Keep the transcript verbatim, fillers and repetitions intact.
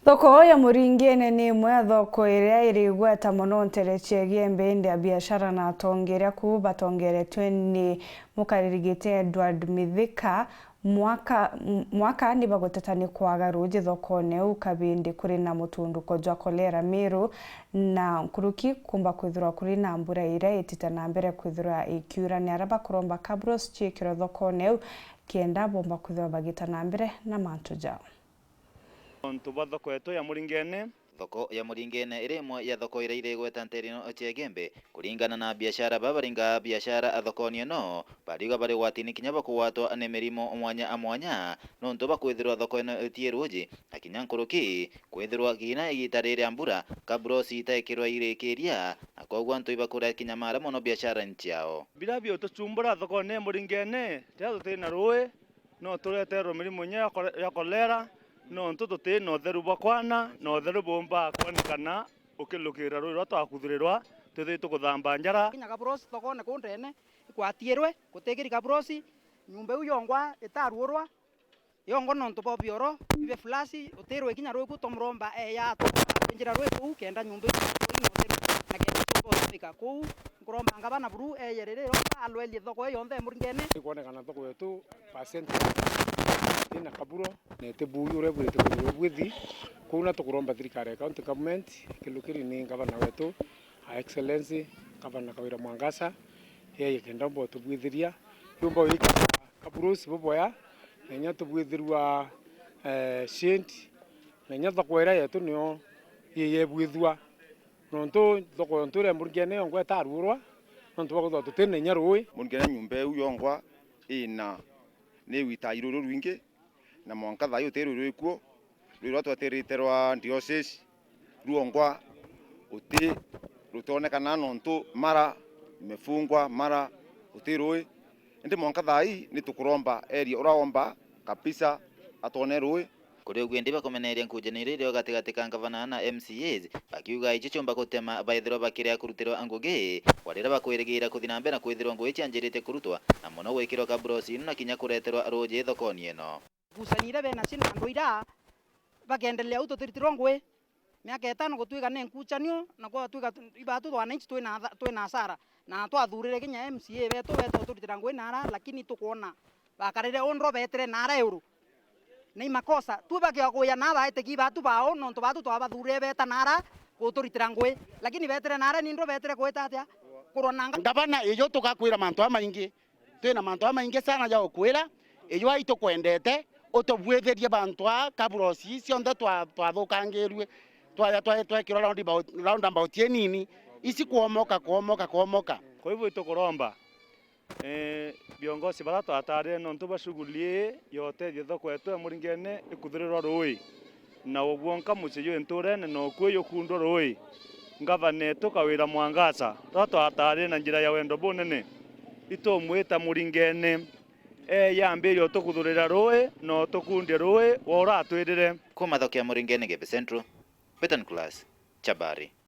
Thoko ya Muringene ni imwe ya thoko iria iri igweta mono ntere cia Igembe, indi abiashara na atongeria kuu batongeretwe ni mukariri giti Edward Mithika. Mwaka, m-, mwaka ni baguteta ni kwaga ruuji thokone iu, kabindi kuri na mutunduko jwa kolera Meru, na nkuruki kumba kwithirwa kuri na mbura iria itite na mbere kwithirwa ikiura. Ni aria bakuromba Kabros ciikirwe thokone iu, kenda bomba kwithirwa bagita na mbere na mantu jao. Nontu bwa thoko yetu ya Muringene. Thoko ya Muringene iri imwe ya thoko iria iri igweta ntere ino cia Igembe. Kuringana na abiashara baba baringa biashara thokone ino, bariuga bari ugwatini kinya bwa kugwatwa ni mirimo mwanya a mwanya, nontu bwa kwithirwa thoko ino iti ruuji, na kinya nkuruki kwithirwa kinya igita riri ria mbura, Kabros itaikirwa irikiria, na koguo antu ibakuria kinya mara mono biashara ciao. Biria biutuchumbura thokone ya Muringene, riria tuti na ruui, no tureterwe mirimo inya ya kore-, ya kolera, nontu tuti na utheru bwa kwana, na utheru bumba kwonekana ukilukira ruui ruria twakuthurirwa, twithirwe tukuthamba njara. Kinya Kabros thokone kuu ndene, ikwatirwe, gutikiri Kabros, nyumba iu yongwa itaruurwa, yongwa nontu bwa bioro, ibe flush, utirwe kinya ruui kuu twamuromba, eya, atwinjira ruui kuu, kenda nyumba iu ikorwe ina utheru, na kenda ciumba utumika kuu. Nkuromba ngavana buru eye riri, romba alwerie thoko iyo yonthe Muringene. Ikwonekana thoko yetu percent ina kaburo, na iti buu uria ibwirite kwithirwa ibwithi. Kuu na tukuromba thirikari ya county government, ikilukiri ni ngavana wetu, Her Excellency Gavana Kawira Mwangaza, yeye kenda umba utubwithiria, yumba wika kaburusi buboya, na inya tubwithirwa, eh, shade, na inya thoko iria yetu niyo yeyebwithua. Nontu thoko yontu iria Muringene yongwa itaruurwa, nontu bwa kwithirwa tuti na inya ruui. Muringene nyumba iu yongwa ina ni igita ruui rurwingi, na mwanka thaa ii uti ruui rwikuo. Ruui ruria twetirite rwa diocese rwongwa uti rutonekana, nontu mara imefungwa, mara uti ruui. Indi mwanka thaa ii ni tukuromba area uria womba kabisa atwone ruui. Kuri uguo indi bakumeneria nkujaniro irio gatigati ka ngavana na M C As, bakiuga icio ciumba gutema baithirwa bakiria kurutirwa ngugi, kwa riria bakwirigira kuthi na mbere na kwithirwa ngugi cianjirite kurutwa, na mono gwikirwa kabros ino na kinya kureterwa ruuji thokoni ino. Ngucanio iria benacio na andu iria bakendelea au tutiritirwa ngugi. Miaka itano gutwika ni nkucanio, na gwatwika tu-, ibatu wananchi twina tha-, twina hasara. Na twathurire kinya M C A betu, betu uturitira ngugi nara, lakini tukwona bakarire undro betire nara iguru. Ni makosa. Tu bakiakuya na baitiki batu bao, nontu batu twabathurire beta nara guturitira ngugi. Lakini betire nara ni ndro betire kwita atia? Kurwa na nga- Ngavana, ijo tugakwira mantu jamaingi. Twina mantu jamaingi sana ja gukwira. Ijo ai tukwendete, utubwithirie bantu aa, kabros cionthe twa-, twathukangirue, twaja twa-, twekirwa roundabout, roundabout inini. Ici kwomoka, kwomoka, kwomoka. Kwa hivyo itukuromba, eh, viongozi baria twatarire nontu bwa shughuli ii ya utethia thoko yetu ya Muringene ikuthurirwa ruui, na uguo nka mucii jwi nturene na ukui jukundwa ruui. Ngavana etu Kawira Mwangaza, uria twatarire na njira ya wendo bunene, itumwita Muringene, ee yambirie utukuthurira ruui na utukundie ruui wa uratwirire. Kuma thoko ya Muringene, Igembe Central, Betan Class, Chabari.